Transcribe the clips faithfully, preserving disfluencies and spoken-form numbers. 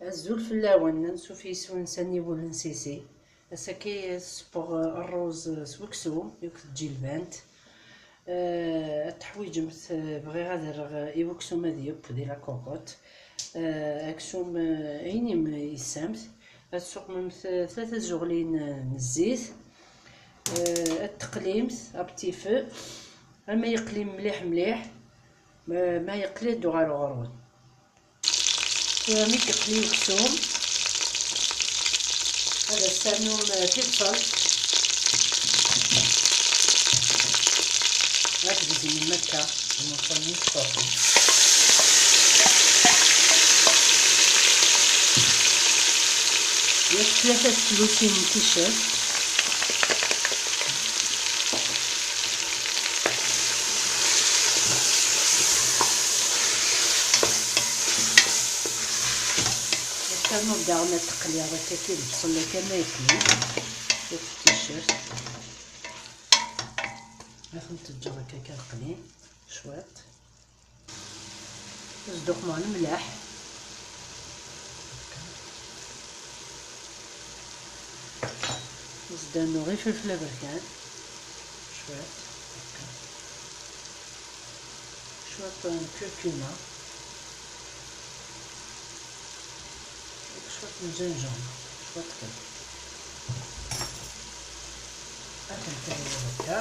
Azul fell-awen, ansuf yis-wen s aniwel n Sisi. Ass-agi ssewweɣ ṛṛuz s weksum akked tǧilbant. Eh, ad teḥwiǧemt, eh, bɣiɣ ad rreɣ i weksum ad yeww di la cocotte. Eh, aksum, eh, ayen im-, yessamt. Ad tessuqmemt, eh, tlata tzuɣlin, eh, n zzit. Eh, ad teqlimt à petit feu. Ama yeqli mliḥ mliḥ, ma, ma yeqli ad d-uɣaleɣ ɣur-wen. Tura mi yeqli weksum, ad as-ternum, eh, tibṣelt. Ad tgezmem akka, lmuṣel-nni teṭṭuqem. Yak tlata tlusin n ticcert. Ternuḍ daɣen ad teqliḍ akka ki lebṣel akka ma yeqli. Cwiṭ n ticcert. Ad ten-teǧǧeḍ akka kan qlin cwiṭ. Zduq muɣ lemlaḥ. Zdannu ɣif ifelfel aberkan. Cwiṭ. Cwiṭ n curcuma. Cwiṭ n gingembre. Cwiṭ kan. Akken kan akka.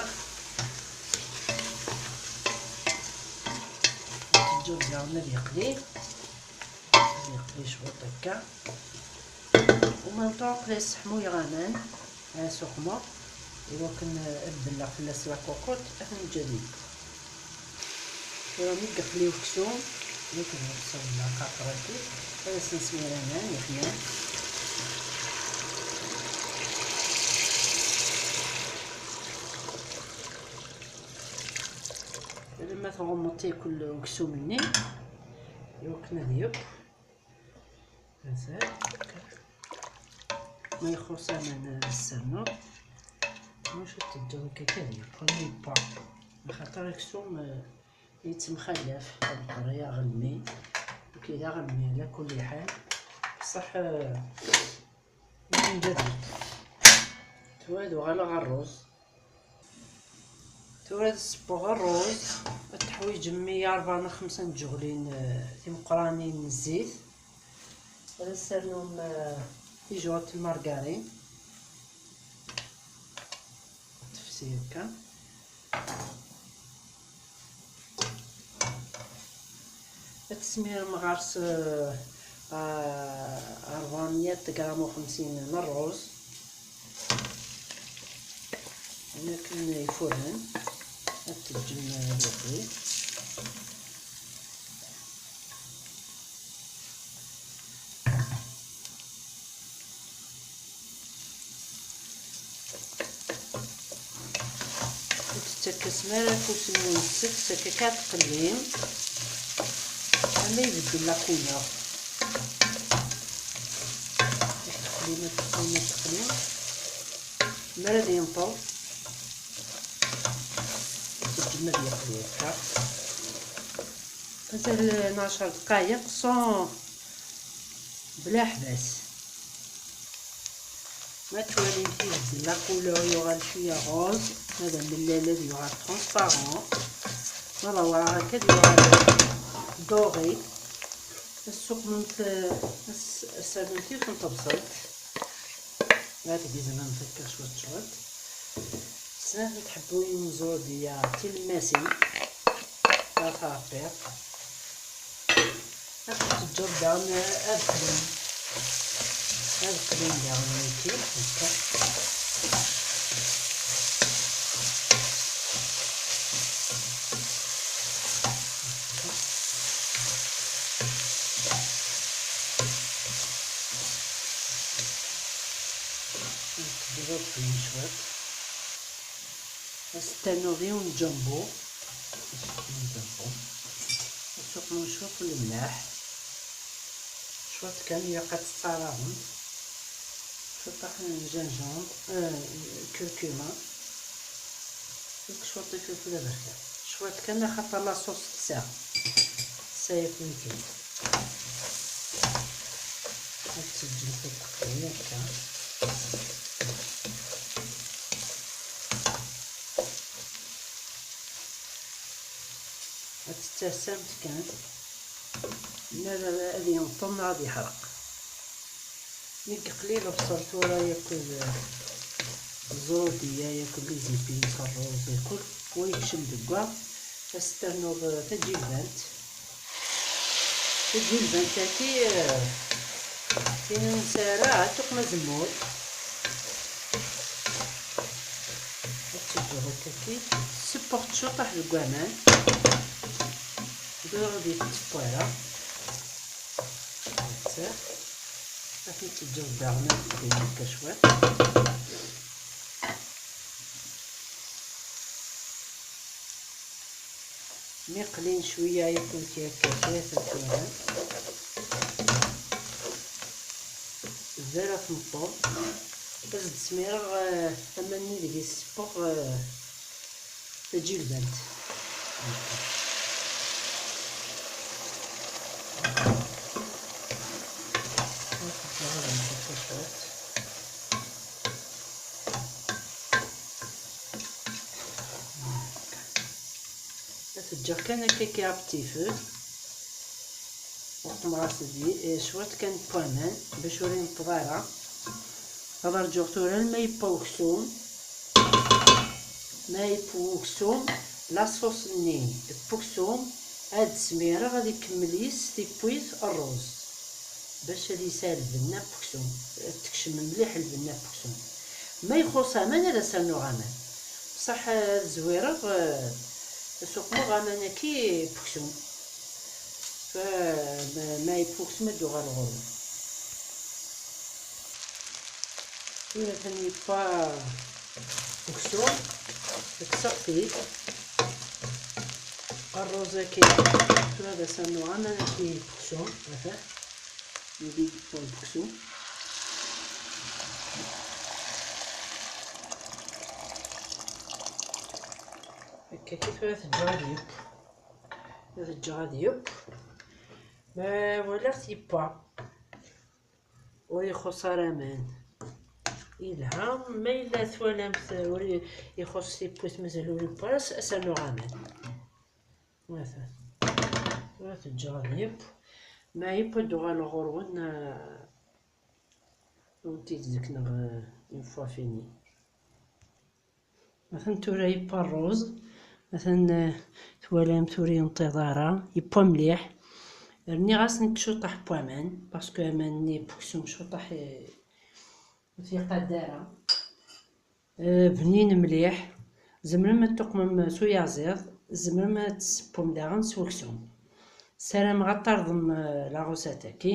Teǧǧuḍ daɣen ad yeqli. Ad yeqli cwiṭ akka. Au même temps aql-i sseḥmuyeɣ aman, ad suqmeɣ, iwakken ad belleɣ fell-as la cocotte, ad t-neǧǧ ad yeww. Tura mi yeqli weksum, yak d weksum lqaṭrat-ik, ad as-nesmir aman yeḥman. Alamma tɣummeḍ yakk weksum-nni, iwakken ad yeww. Mazal. Ma ixuṣ aman ad s-ternuḍ. Maca teǧǧeḍ akka kan, premier pas. Axaṭer aksum, eh, yettemxalaf, ameqqer ay aɣelmi. Nekk d aɣelmi, ala kulli ḥal. Bṣaḥ, eh, yezmer ad yekk. Tura ad uɣaleɣ ɣer ṛṛuz. Tura ad ssewweɣ ṛṛuz, ad teḥwiǧem meyya rebɛa neɣ xemsa n tjeɣlin, eh, timeqqranin n zzit. Ad as-ternum, eh, tijewrt n lmargarin. Tefsi akka. Ad tesmirem ɣer-s, eh, eh, rebɛemya gram u xemsin n ṛṛuz. Akken ifuren, ad teǧǧem ad yeqli. Ur tettakkasem ara afus-nwen deg-s, akka kan teqlim, ama ibeddel la couleur. Ad teqlim, ad teqlim, ad teqlim. Mi ara d-yenṭel, teǧǧem ad yeqli akka. Mazal ɛecr dqayeq sans, bla ḥbas. Ma twalim ibeddel la couleur, yuɣal cwiya rose, ma d amellal ad yuɣal transparent, ma d awraɣ akka ad yuɣal doré. Ad tessuqmemt, eh, as-, as-ternumt yiwet n tebṣelt. Ad tgezmemt akka cwiṭ cwiṭ. Snat n tḥebbuyin n zurdiya tilemmasin. Ad tɛeffiḍ. Ad teǧǧeḍ daɣen ad qlin. Ad qlin daɣen wiki, akka. Ad teǧǧeḍ ad qlin cwiṭ. Ad s-ternuḍ yiwen n jumbo. Yiwen n jumbo. Ad tuqmem cwiṭ n lemlaḥ. Cwiṭ kan, ilaq ad tettaraɣem. Cwiṭaḥ n gingembre, euh, curcuma. Yak cwiṭ ifelfel aberkan. Cwiṭ kan, axaṭer la sauce tesɛa. Tesɛa yakk wiki. Ad teǧǧemt ad teqli akka. Ad tettasamt kan. Mi ara ad yenṭel neɣ ad yeḥreq. Mi yeqli lebṣel tura akked ẓrudiya akked les épices, rruz, yakk, wa yekcem deg wa, ad s-ternuḍ taǧilbant. Taǧilbant-agi, eh, tin n Sara, tuqqma azemmur. Ad teǧǧeḍ akkaki, ssewweɣ-tt ciṭuḥ deg waman. Tura ur d-yettewwa ara. Ad ten-teǧǧeḍ daɣen ad qlin akka cwiṭ. Mi qlin cwiya yakk-, yakk-, yakk-, zara tmeṭṭut. Ad s-d-smireɣ, eh, aman-nni deg i ssewweɣ, eh, taǧilbant. Ad t-ǧǧeɣ kan akka kra petit feu. Uqmeɣ-as di, eh, cwiṭ kan n waman bac ur yenṭeḍ ara. Ad rǧuɣ tura alma yewwa uksum. Ma yewwa uksum, la sauce-nni n uksum ad smireɣ ad ikemmel yis tiwwit rruz, bac ad yesɛu lbenna n uksum, ad tekcem mliḥ lbenna n uksum. Ma ixuṣ aman, ad as-rnuɣ aman. Bṣaḥ, eh, ad zwireɣ, eh, ad suqmeɣ aman-agi n uksum. Fa-, ma, ma yewwa uksum ad d-uɣaleɣ ɣur-wen. Tura atan yewwa uksum, kkseɣ-t-id. Rruz-agi, tura ad as-rnuɣ aman-agi n uksum, ata. Nadi deg uksum. Akka kif ara teǧǧeɣ ad yeww. Ad teǧǧeɣ ad yeww. Ma walaɣ-t yewwa. Ur ixuṣ ara aman. Yelha, ma yella twalamt ur i-, ixuṣ tiwwit, mazal ur yewwa ara, as-, as-rnuɣ aman. Atan. Tura teǧǧeɣ ad yeww. Ma yewwa ad d-uɣaleɣ ɣur-wen, ah, ur tent-id-zekneɣ, ah, une fois fini. Atan tura yewwa rruz. Atan, ah, twalam tura yenṭiḍ ara. Yewwa mliḥ. Rniɣ-as nekk ciṭuḥ n waman, parce que aman-nni n uksum ciṭuḥ, eh, ur t-iqad ara. Eh, bnin mliḥ. Tzemrem ad tuqmem s uyaziḍ, tzemrem ad tessewwem daɣen s weksum. Ssarameɣ ad tarḍem, eh, la recette-agi.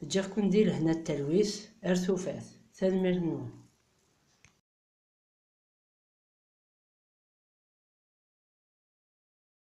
Ǧǧiɣ-ken di lehna d talwit, ar tufat. Tanemmirt-nwen.